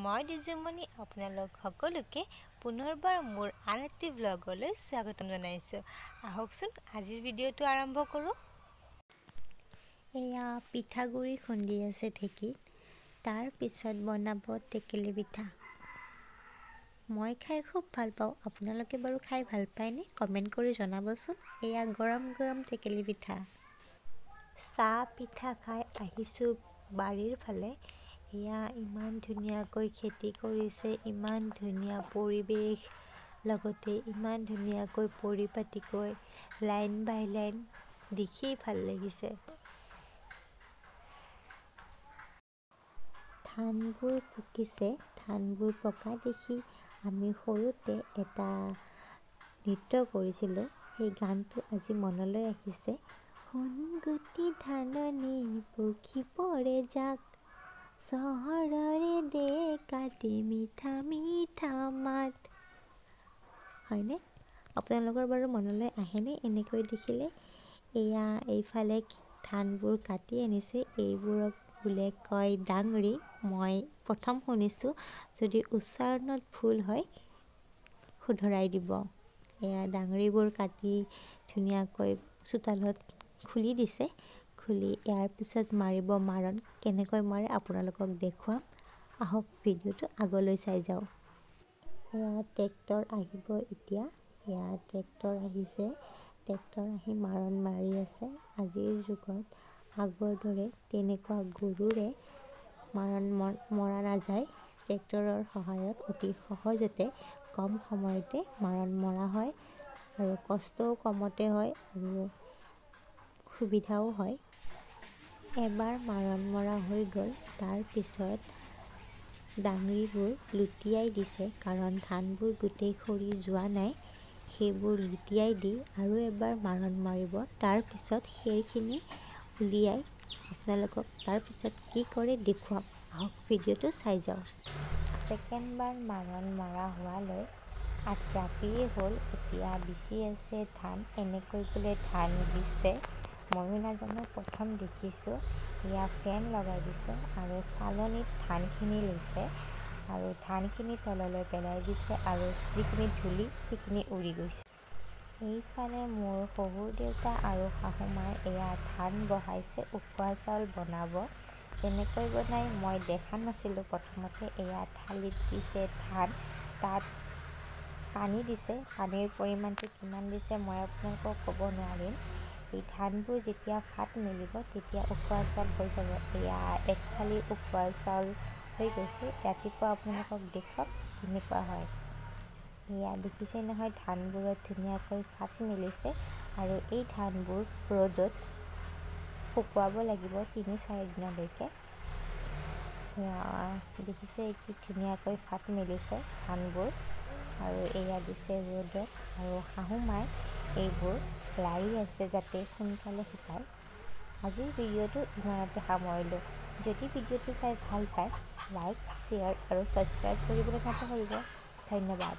মই দিজুমণি আপোনালোক সকলোকে পুনৰবাৰ মোৰ আন এটি ব্লগলৈ স্বাগতম জনাইছোঁ। আহকচোন আজিৰ ভিডিঅ'টো আৰম্ভ কৰোঁ। এয়া পিঠাগুড়ি খুন্দি আছে ঢেঁকীত, তাৰপিছত বনাব টেকেলি পিঠা। মই খাই খুব ভাল পাওঁ, আপোনালোকে বাৰু খাই ভাল পায়নে? কমেণ্ট কৰি জনাবচোন। এয়া গৰম গৰম টেকেলি পিঠা। চাহ পিঠা খাই আহিছোঁ বাৰীৰ ফালে। এয়া ইমান ধুনীয়াকৈ খেতি কৰিছে, ইমান ধুনীয়া পৰিৱেশ, লগতে ইমান ধুনীয়াকৈ পৰিপাটিকৈ লাইন বাই লাইন দেখি ভাল লাগিছে। ধানবোৰ পকিছে, ধানবোৰ পকা দেখি আমি সৰুতে এটা নৃত্য কৰিছিলোঁ, সেই গানটো আজি মনলৈ আহিছে। সোণগুটি ধাননি পকি পৰে জাক, চহৰৰে ডেকাটি মিঠা মিঠা মাত। হয়নে? আপোনালোকৰ বাৰু মনলৈ আহেনে এনেকৈ দেখিলে? এয়া এইফালে ধানবোৰ কাটি আনিছে, এইবোৰক বোলে কয় ডাংৰি। মই প্ৰথম শুনিছোঁ, যদি উচ্চাৰণত ভুল হয় শুধৰাই দিব। এয়া ডাংৰিবোৰ কাটি ধুনীয়াকৈ চোতালত খুলি দিছে, খুলি ইয়াৰ পিছত মাৰিব মাৰণ। কেনেকৈ মাৰে আপোনালোকক দেখুৱাম, আহক ভিডিঅ'টো আগলৈ চাই যাওঁ। এয়া ট্ৰেক্টৰ আহিব এতিয়া, এয়া ট্ৰেক্টৰ আহিছে, ট্ৰেক্টৰ আহি মাৰণ মাৰি আছে। আজিৰ যুগত আগৰ দৰে তেনেকুৱা গৰুৰে মাৰণ মৰা নাযায়, ট্ৰেক্টৰৰ সহায়ত অতি সহজতে কম সময়তে মাৰণ মৰা হয় আৰু কষ্টও কমতে হয় আৰু সুবিধাও হয়। এবাৰ মাৰণ মৰা হৈ গ'ল, তাৰপিছত ডাংৰিবোৰ লুটিয়াই দিছে, কাৰণ ধানবোৰ গোটেই সৰি যোৱা নাই, সেইবোৰ লুটিয়াই দি আৰু এবাৰ মাৰণ মাৰিব। তাৰপিছত খেৰখিনি উলিয়াই আপোনালোকক তাৰপিছত কি কৰে দেখুৱাম, আহক ভিডিঅ'টো চাই যাওঁ। ছেকেণ্ডবাৰ মাৰণ মৰা হোৱালৈ ৰাতিয়ে হ'ল, এতিয়া বিচি আছে ধান। এনেকৈ বোলে ধান বিচে, ময়ো নাজানো, প্ৰথম দেখিছোঁ। এয়া ফেন লগাই দিছে আৰু চালনীত ধানখিনি লৈছে আৰু ধানখিনি তললৈ পেলাই দিছে আৰু যিখিনি ধূলি সেইখিনি উৰি গৈছে। এইফালে মোৰ শহুৰ দেউতা আৰু শাহু মাই এয়া ধান বহাইছে, উখোৱা চাউল বনাব। কেনেকৈ বনাই মই দেখা নাছিলোঁ প্ৰথমতে। এয়া থালিত দিছে ধান, তাত পানী দিছে, পানীৰ পৰিমাণটো কিমান দিছে মই আপোনালোকক ক'ব নোৱাৰিম। এই ধানবোৰ যেতিয়া ফাট মেলিব তেতিয়া উখোৱা চাউল হৈ যাব। এয়া এক থালি উখোৱা চাউল হৈ গৈছে, ৰাতিপুৱা আপোনালোকক দেখুৱাম কেনেকুৱা হয়। এয়া দেখিছে নহয়, ধানবোৰত ধুনীয়াকৈ ফাট মেলিছে আৰু এই ধানবোৰ ৰ'দত শুকুৱাব লাগিব 3-4 দিনলৈকে। এয়া দেখিছে কি ধুনীয়াকৈ ফাট মেলিছে ধানবোৰ আৰু এয়া দিছে ৰ'দত আৰু শাহু মাই এইবোৰ লাৰি আছে যাতে সোনকালে শুকায়। আজিৰ ভিডিঅ'টো ইমানতে সামৰিলোঁ। যদি ভিডিঅ'টো চাই ভাল পায় লাইক, শ্বেয়াৰ আৰু ছাবস্ক্ৰাইব কৰিবলৈ নাপাহৰিব। ধন্যবাদ।